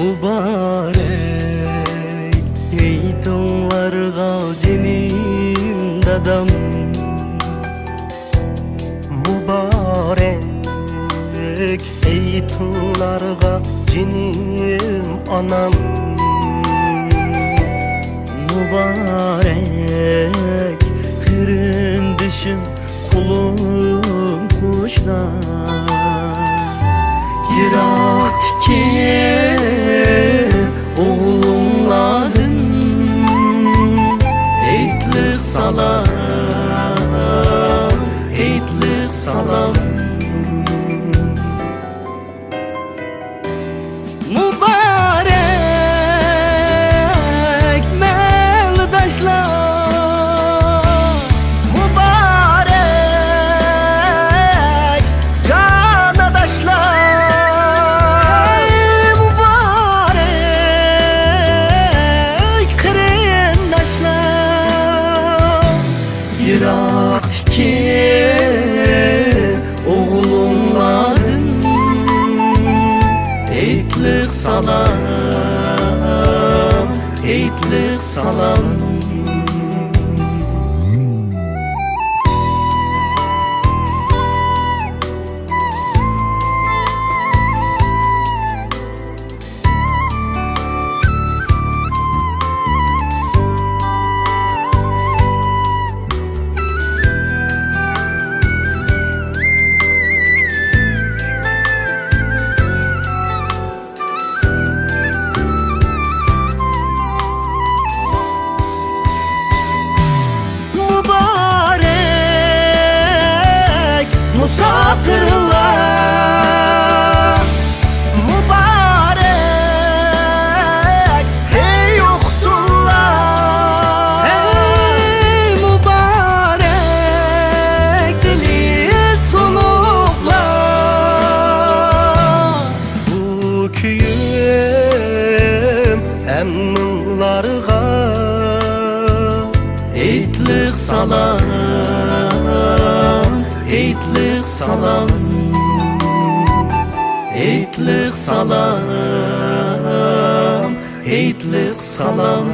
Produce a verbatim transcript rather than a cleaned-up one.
مۇبارەك ھېيتىڭلارغا جېنىم دادام. مۇبارەك ھېيتىڭلارغا جېنىم ئانام. مۇبارەك قېرىندىشىم، قولۇم قوشنا. يىراقتىكى ئوغلۇڭلاردىن ھېيتلىق سالام، ھېيتلىق سالام. مۇبارەك مەلداشلار، مۇبارەك جاناداشلار، مۇبارەك قېرىنداشلار. يىراقتىكى ئوغلۇڭلاردىن ھېيتلىق سالام، ھېيتلىق سالام. مۇبارەك مۇساپىرلار، مۇبارەك ھەي يوقسۇللار، ھەي مۇبارەك دىلى سۇنۇقلار. بۇ كۈيۈم ھەممىڭلارغا ھېيتلىق سالام، ھېيتلىق سالام، ھېيتلىق سالام، ھېيتلىق سالام.